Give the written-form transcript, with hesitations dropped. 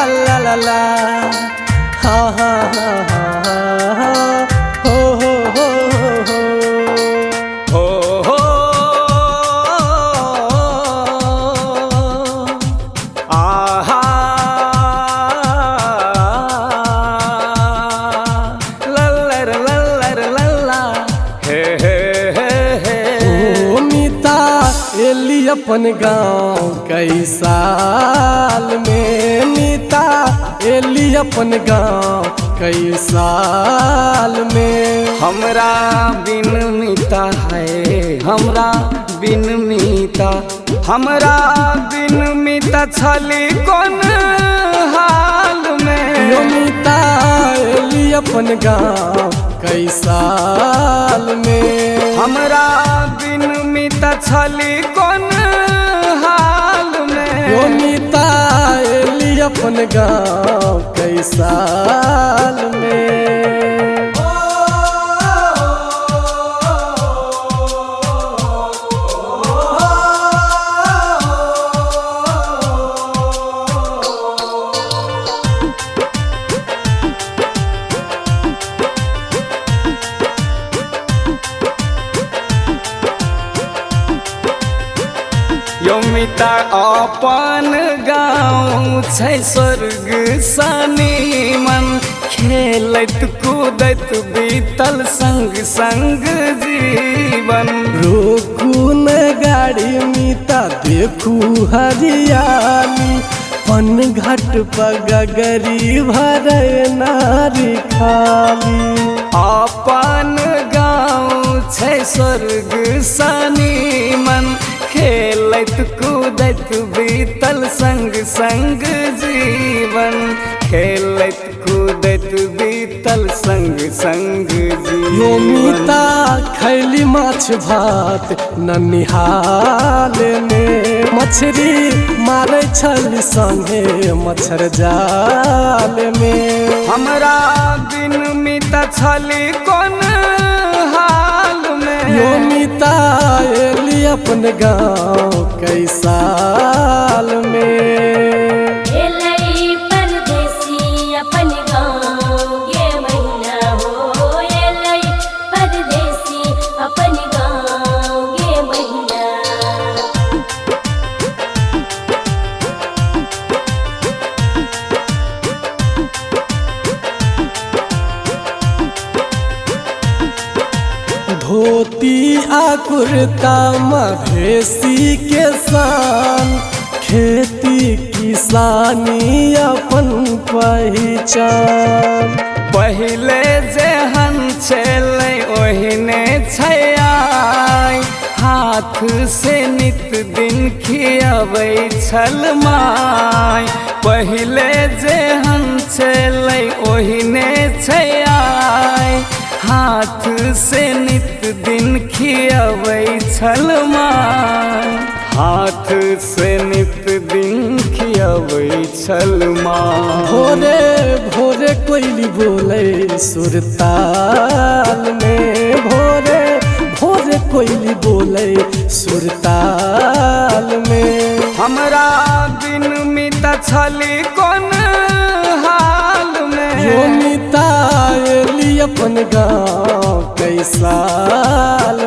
ला ला ला ला, हा हा हा हा, हो हो हो हो हो हो आहा लल्लर लल्लर लल्ला हे हे हे हे। ओ मीता एली अपन गाँव कई साल में, मीता एली अपन गाँव कई साल में। हमरा बिन मीता है, हमरा बिन मीता, हमरा बिन मीता छली कोन हाल में। यो मीता एली अपन गाँव कई साल में, हमरा बिन मीता छली कोन हाल में। यो मीता एली अपन गाँव कई साल में। यो मीता अपन गाँव छै स्वर्ग सनी मन, खेलैत कूदैत बीतल संग संग जीवन। रोकू न गाड़ी मीता देखू हरियाली, पनघट पर गगरी भरे नारी खाली। अपन गाँव छै स्वर्ग सनी मन, खेलैत कूदैत बीतल संग संग जीवन, खेलैत कूदैत बीतल संग संग यो जीवन। मीता खैली माछ भात ननिहाल में, मछरी मारै छली संगे मच्छर जाल में। हमरा बिन मीता छली कोन हाल में। यो मीता एली अपन गाँव कई साल में। एलै परदेसी अपन गाँव ये महीना हो, एलै परदेसी अपन गाँव ये महीना। धोती आ कुर्ता मधेसी के शान, खेती किसानी अपन पहिचान। पहिले जेहन छलै ओहिने छै आइ, हाथ से नित दिन खियाबै छल माय। पहिले जेहन छलै ओहिने छै आइ, हाथ से नित दिन खियाबै छल माय, हाथ से नित दिन खियाबै छल माय। भोरे भोरे कोयली बोले सुरताल में, भोरे भोरे कोयली बोले सुरताल में। हमरा बिन मीता छली कोन हाल में। यो मीता एली अपन गाँव कई साल